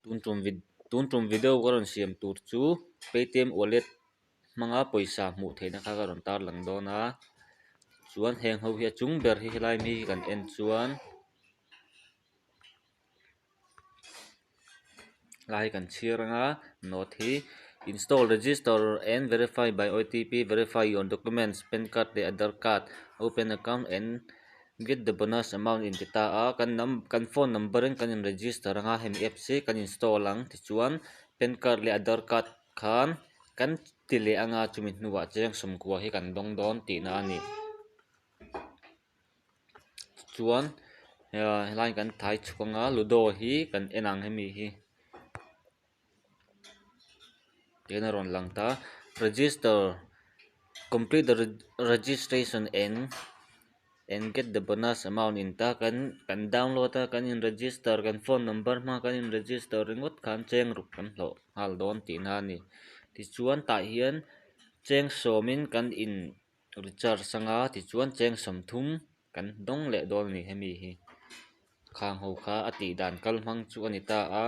Tun tum vid tun tum video ka rawn siam tur chu paytm wallet hmanga pawisa hmuh theihna kha ka rawn tarlang dawn a chuan heng ho hi a chung ber hi helai mi hi kan en chuan lai kan chhiar anga note hi install register and verify by otp verify your documents pan card leh aadhar card open account and get the bonus amount in ti ta a kan num kan phone number in kan in register anga hemi apps hi kan install ang tichuan pan card leh aadhar card khan kan ti leh anga chumi hnuah cheng sawmkua hi kan dawng dawn tihna a ni chuan helai kan thai chhuk anga ludo hi kan en ang hemi hi tihian a rawn lang ta register complete the registration and and get the bonus amount in ta kan kan download a kan in register kan phone number hmang kan in register ringawt khan cheng ruk kan hlawh nghal dawn tihna a ni tichuan tah hian cheng sawmin kan in Recharge anga tichuan cheng sawmthum kan dawng leh dawn a ni hemi hi khang ho kha a tih dan kal hmang chu a ni ta a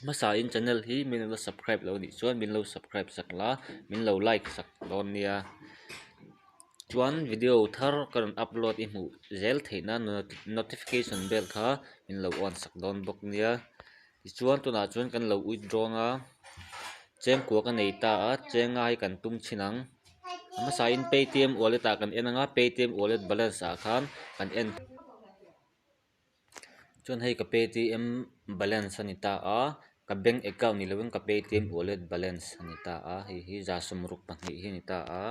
hmasa in channel hi min lo subscribe lo nih chuan min lo subscribe sak la min lo like sak dawn nia chuan video thar ka rawn upload i hmuh zel theih nan notification bell kha min lo on sak dawn bawk nia tichuan tunah chuan kan lo withdraw anga chengkua ka nei ta a chenga hi kan tum chhin ang. A hmasain paytm wallet ah kan en anga paytm wallet balance ah khan kan en chuan hei ka paytm balance a ni ta a ka bank account ni lovin ka paytm wallet balance a ni ta a hei hi za sawmruk pahnih hi a ni ta a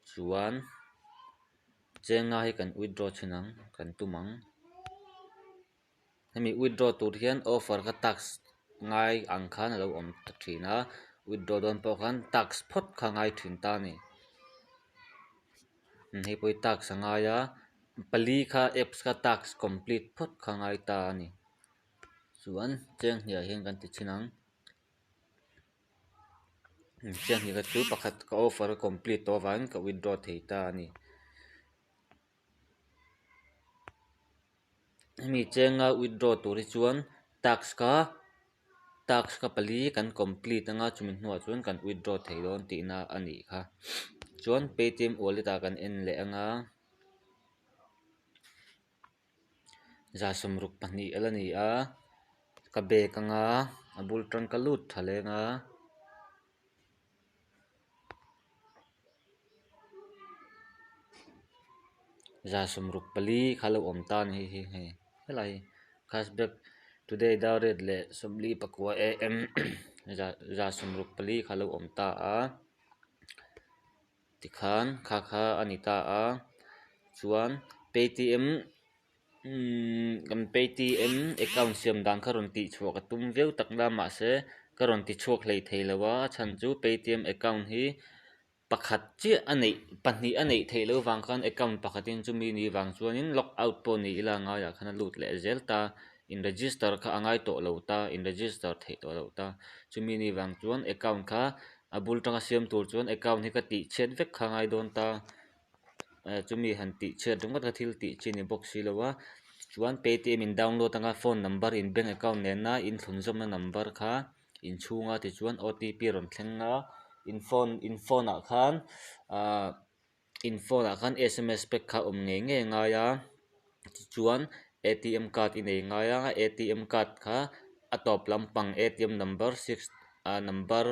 chuan chenga hi kan withdraw thin ang kan tum ang. Hemi withdraw tur hian offer kha task ngai ang khan a lo awm ta thin a withdraw dawn pawh khan task phawt kha a ngai thin ta a ni hei pawh hi task a ngai a pali kha apps kha task complete phawt kha a ngai ta a ni chuan cheng hniah hian kan ti thin ang cheng hnih kha chu pakhat ka offer a complete tawh avangin ka withdraw thei ta a ni. Hemi chenga withdraw tur hi chuan task kha task kha pali kan complete anga chumi hnuah chuan kan withdraw thei dawn tihna a nih kha chuan paytm wallet ah kan en leh anga za sawmruk pahnih a la ni a ka bag anga a bul tang ka lut tha leng a. Za sawmruk pali kha lo awm ta a ni hei hi hei helai hi cashback today dar rate leh sawmli pakua a m za za sawmruk pali kha lo awm ta a tikhan kha kha a ni ta a chuan paytm umm kan paytm account siam dan kha rawn tih chhuah ka tum viau tak na mahse ka rawn ti chhuak hlei thei lo a a chhan chu paytm account hi pakhat chiah a neih pahnih a neih theih loh vang khan account pakhatin chumi ni vang chuanin log out pawh ni ila ngaiah khan a lut leh zel ta in register kha a ngai tawh lo ta in register theih tawh loh ta chumi ni vang chuan account kha a bul tanga siam tur chuan account hi ka tih chhiat vek kha a ngai dawn ta. Chumi han tih chhiat ringawt kha thil tih chi a ni bawk si lo a chuan paytm in download anga phone number in bank account nena in thlunzawmna number kha inchhunga tichuan otp rawn thleng a in phone in phone ah khan ahh in phone ah khan sms pack kha awm ngei ngei a ngai a tichuan atm card i nei ngai a atm card kha a tawp lampang atm number six ah number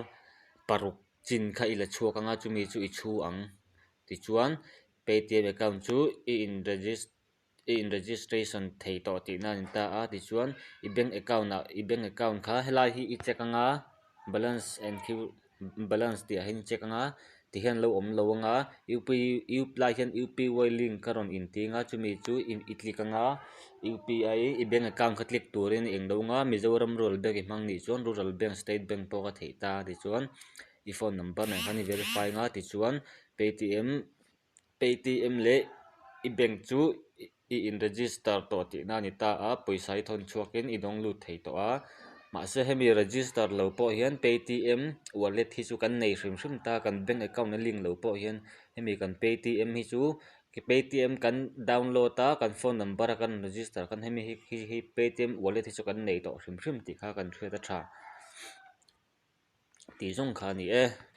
paruk chin kha i la chhuak anga chumi chu i chhu ang tichuan paytm account chu i in regis-- i in registration thei tawh tihna a ni ta a tichuan i bank account ah i bank account kha helai hi i check anga balance and q balance tih ah hian i check anga tihian lo awm lo anga u p u lai hian u p i link a rawn inti anga chumi chu i click anga u p i i bank account kha click turin i englo anga Mizoram rural bank i hmang nih chuan rural bank state bank pawh ka theih ta tichuan i phone number nen khan i verify anga tichuan paytm paytm leh i bank chu i in register tawh tihna a ni ta a pawisa i thawn chhuakin i dawng lut thei tawh a mahse hemi register lo pawh hian paytm wallet hi chu kan nei hrim hrim ta kan bank account a link lo pawh hian hemi kan paytm hi chu. Paytm kan download a kan phone number a kan register khan hemi hi hi hi Paytm wallet hi chu kan nei tawh hrim hrim tih kha kan hriat a tha tih zawng kha a ni e.